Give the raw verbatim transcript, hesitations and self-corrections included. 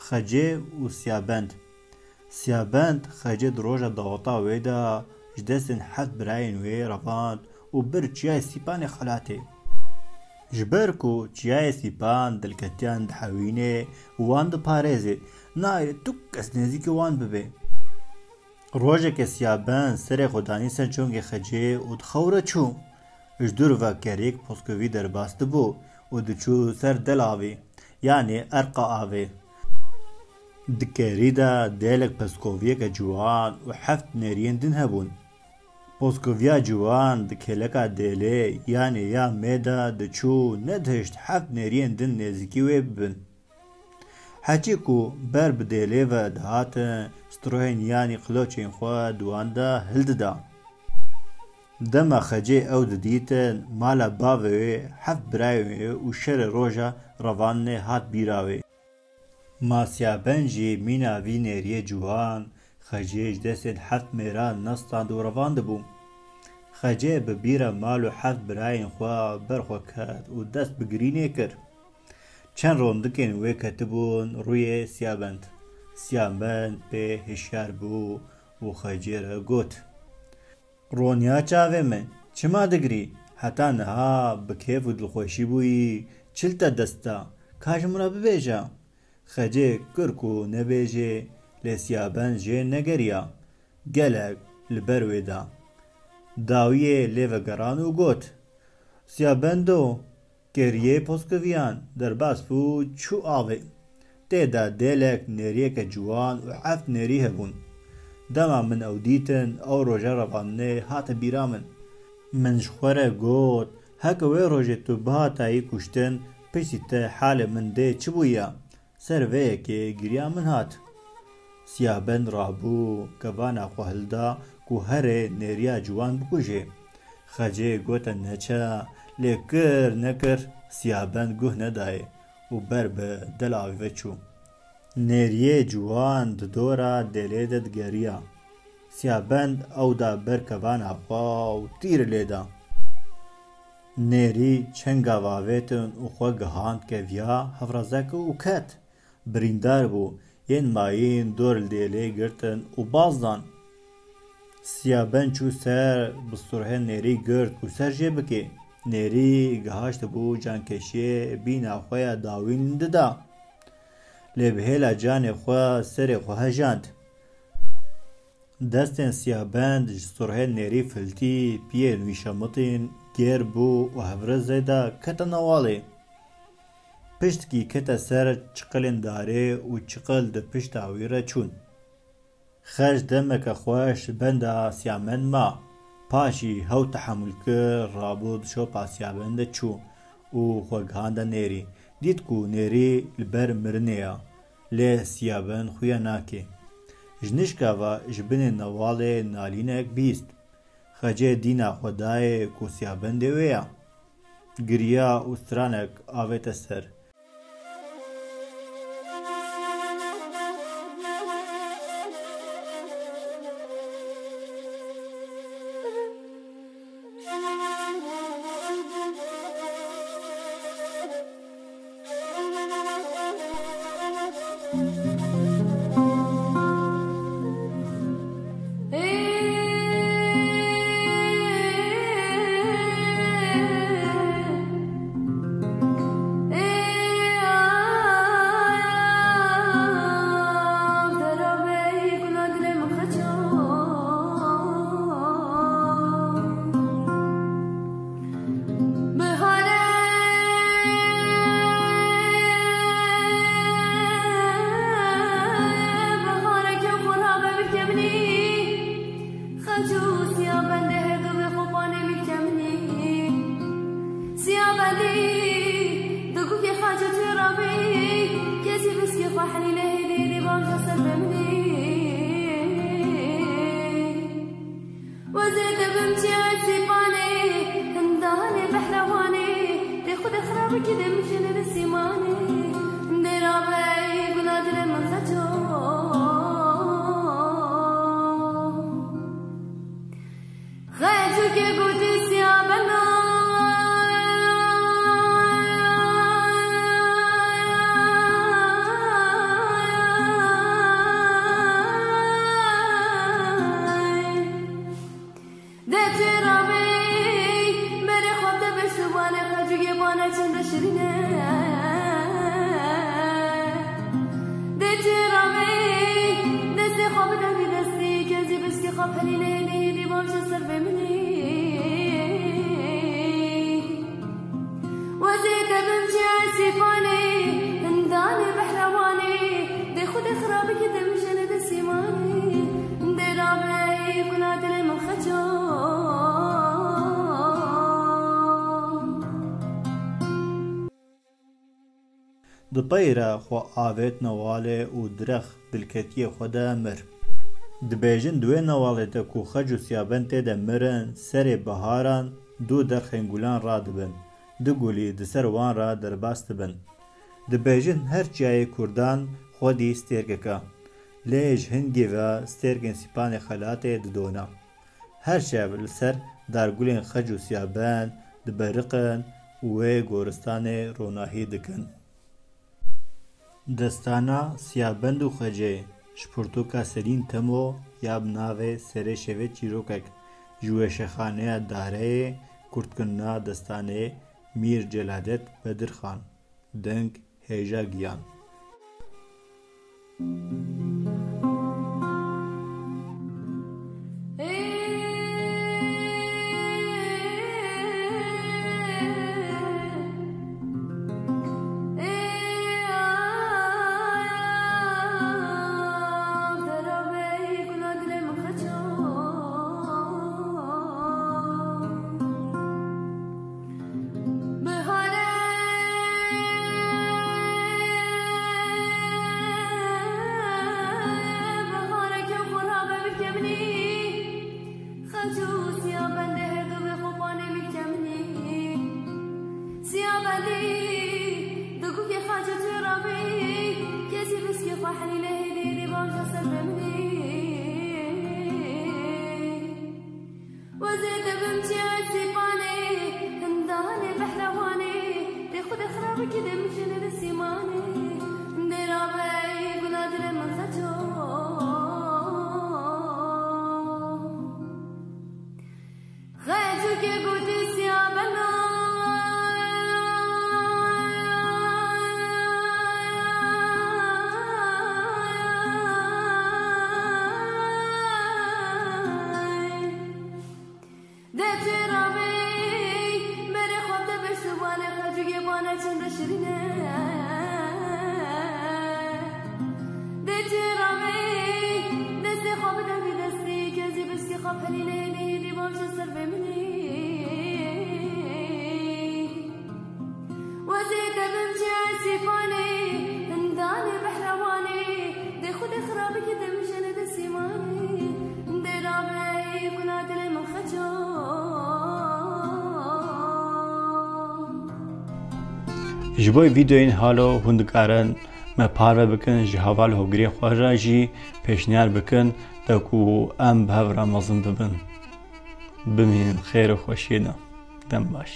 Xecê û Siyabend. Siyabend Xecê di roja daweta wê de ji destên heft birayên wê revand û bir çiyayê Sîpanê xelatê. Ji ber ku çiyayê Sîpan dilketiyan dihewînê û wan diparêzê, nayê tu kes nêzîkî wan bibê. Rojeke Siyabend serê xwe danî ser çongê Xecê û di xew re çû. Ji dûr ve kerîk poskovî derbas dibû û diçû ser del avê, yanî erqa avê. Di kerî de dêlek poskoviyeke ciwan û heft nêriyên din hebûn. Poskoviya ciwan di kêleka dêlê, yanî ya mê de diçû, nedihişt heft nêriyên din nêzîkî wê bibin. Heçî ku ber bi dêlê ve dihatin, strohên yanî xiloçên xwe di wan de hildida. Dema Xecê ew didîtin, mala bavê wê, heft birayên wê û şerê roja revandinê hat bîra wê. Ma Siyabend jî mîna vî nêriyê ciwan Xecê ji destên heft mêran nestand û revandibû. Xecê bi bîra mal û heft birayên xwe ber xwe ket û dest bi girînê kir. Çend rondikên wê ketibûn rûyê Siyabend. Siyabend pê hişyar bû û Xecê re got: "Roniya çavê min, çima digirî? Heta niha bi kêf û dilxweşî bûyî, çi li te dest da? Ka ji min re bibêje." Xecê kir ku nebêjê, lê Siyabend jê negeriya. Gelek li ber wê da. Dawiyê lê vegeran û got: "Siyabendo, keriyê poskoviyan derbas bû, çû avê. Tê de dêlek nêriyeke ciwan û heft nêrî hebûn. Dema min ew dîtin, ew roja revandinê hate bîra min. Min ji xwe re got, heke wê rojê tu bihatayî kuştin, piştî te halê min dê çi bûya?" Ser vê yekê giriya min hat. Siyabend rabû, kevana xwe hilda ku herê nêriya ciwan bikujê. Xecê gote neçe, lê kir nekir, Siyabend guh nedayê û ber bi del avê ve çû. Nêriyê ciwan di dora dêlê de digeriya. Siyabend ew da ber kevana xwe û tîr lê da. Nêrî çend gav avêtin û xwe gihand keviya hevrazeke û ket. Birîndar bû, yên mayîn dor li dêlê girtin û baz dan. Siyabend çû ser, bi strohên nêrî girt ku ser jê bike. Nêrî gihaştibû cankeşiyê bîna xwe ya dawîn dida. Lê bi hêla canê xwe serê xwe hejand. Destên Siyabend ji strohên nêrî filtî, piyên wî şemitîn, gêr bû û hevrizê de kete newalê. Piştkî kete ser çiqilên darê û çiqil di pişta wî re çûn. Xec demeke xweş benda Siyabend ma. Paşî hew tehemûl kir, rabû di şopa Siyabend de çû û xwe gihande nêrî. Dît ku nêrî li ber mirinê ya, lê Siyabend xuya nake. Ji nişka ve ji binê newalê nalînek bihîst. Xecê dîna xwe dayê ku Siyabendê wê ya. Giriya û stranek avête ser. Bihare, bihare ke xwe rabe bikevnî. Xeco Siyabendê heke wê xwe panê bikevnî. Siyabendî, di gukê xeco tu rabî, kesî biskê xwe helî nehêdî, dî bavja ser bemnî. Wezê te bim çiya Sîpanê, hindanê behra Wanê, dê xwedê xira bikî dê min jî nêbe sîmanê. Dê rabe gula dilê min xeco. Xeco ke gotî Siyabendo. Lîlê lîlî bavşe ser vê min î. Wezê te bim çi sîpanê, hindanê behrewanê, dê xwedê xirabikî te mijene de sîmanê, dê rabe gula dilê min xeco. Di pey re xwe avêt newalê û dirêx dilketiyê xwe de mir. Dibêjin di wê newalê de ku xec û siyabend tê de mirin, serê biharan du derxên gulan radibin, du gulî di ser wan re derbas dibin. Dibêjin her çiyayê kurdan xwedî stêrkek e. Lê ji hingî ve stêrkên sîpanê xelatê didona. Her şev li ser dargulên xec û siyabend diberiqin û wê goristanê ronahî dikin. Destana Siyabend û Xecê ji pirtûka Selîn Temo ya bi navê Serê Şevê Çîrokek ji Weşexaneya Dareyê, kurtkirina destanê Mîr Celadet Bedirxan. Deng Hêja Giyan. Bihare, bihare ke xwe rabe milke min î. Xeç û siyabendê her du bê xwe panê milke min î. Siyabendî, di gukê xeç û tu rabî, kesî biskê xwe helî nehêdî, dî bavja ser bê min î. Wezê te bim çi sîpanê, hindanê behrewanê, dê xwedê xirabikî dê min jêne de sîmanê, dê rabe gula dilê min xeco. Xecûkê gotî siyabeno. Dê tu rabî, berê xwe te beşû bane, xecûkê bane çende şirîne. Dê tu rabî, destê xwe bide vî destî, kezî biskî xwe pelînê, nehêdî bavşe ser vê min î. Wezê te bim çi sîpanê, hindanê behrewanê, dê xwedê xirabikî te mijene de sîmanê, dê rabe gula dilê min xeco. Ji bo vîdeoyên halo hûn dikarin me parve bikin, ji heval hogirê xwe re jî pêşniyar bikin, de ku em bi hev re mezin bibin. Bimînin xêr û xweşiyê de. Dem baş.